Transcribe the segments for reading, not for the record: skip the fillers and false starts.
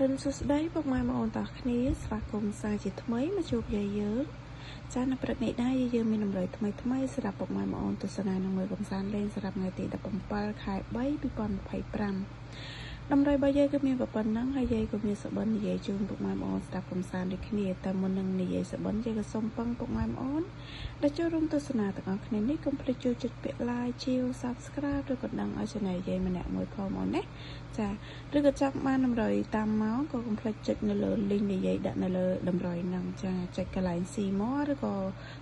រុណសួស្តីពុកម៉ែបងប្អូនទាំងគ្នាស្វាគមន៍សាជាថ្មីមកជួបយាយយើងចានៅព្រឹកនេះដែរយាយយើងមានតម្រុយថ្មីថ្មីសម្រាប់ពុកម៉ែបងប្អូនទស្សនានិងមើលកំសាន្តលេងសម្រាប់ថ្ងៃទី17ខែ3 2025តម្រុយរបស់យាយគឺមានប៉ុណ្ណឹងហើយយាយក៏មានសបិននិយាយជូនពុកម៉ែបងប្អូនស្ដាប់កំសាន្តដូចគ្នាតែមុននឹងនិយាយសបិនយាយក៏សូមពឹងពុកម៉ែបងប្អូនដែលចូលរួមទស្សនាទាំងអស់គ្នានេះកុំភ្លេចជួយចុចពាក្យ like ជាវ Subscribe ឬក៏ដឹងឲ្យ Channel យាយម្នាក់មួយផងអូនណាចាឬក៏ចង់បានតម្រុយតាមមកក៏កុំភ្លេចចុចនៅលើ link និយាយដាក់នៅលើតម្រុយហ្នឹងចាចុចកន្លែង see more ឬក៏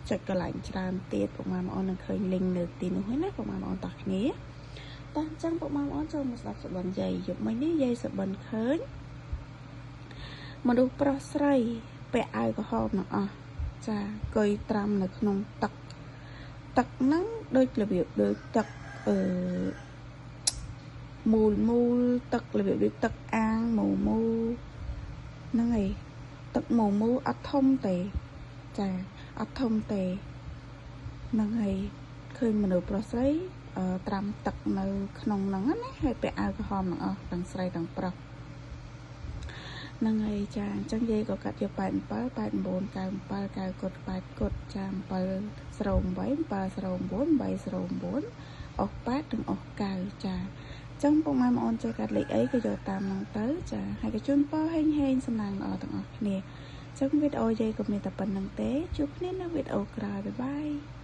ចុចកន្លែងច្រើនទៀតពុកម៉ែបងប្អូននឹងឃើញ link នៅទីនោះហើយណាពុកម៉ែបងប្អូនតោះគ្នាតោះអញ្ចឹងពុកម៉ែបងប្អូនចូលមកស្ដាប់សបិនយាយយប់មិញនេះយាយសបិនឃើញមនុស្សប្រុសស្រីពាក់អាវក្រហមទាំងអស់ចាអង្គុយត្រាំនៅក្នុងទឹកទឹកហ្នឹងដូចរបៀបដូចទឹកអឺមូលមូលទឹករបៀបដូចទឹកអាងមូលមូលហ្នឹងហើយទឹកមូលមូលអត់ធំទេចាអត់ធំទេហ្នឹងហើយឃើញមនុស្សប្រុសស្រីត្រាំទឹកនៅក្នុងហ្នឹងណាហើយពាក់អាវក្រហមទាំងអស់ទាំងស្រីទាំងប្រុសហ្នឹងហើយចាអញ្ចឹងយាយក៏កាត់យក87 89 97 9គុត8គុតចា7 08 7 09 8 09អស់8និងអស់9ចាចឹងពុកម៉ែបងអូនចេះកាត់លេខអីក៏យកតាមហ្នឹងទៅចាហើយក៏ជូនពរហេងហេងសំណាងល្អទាំងអស់គ្នាចឹងវីដេអូយាយក៏មានតែប៉ុណ្្នឹងទេជួបគ្នានៅវីដេអូក្រោយ bye bye.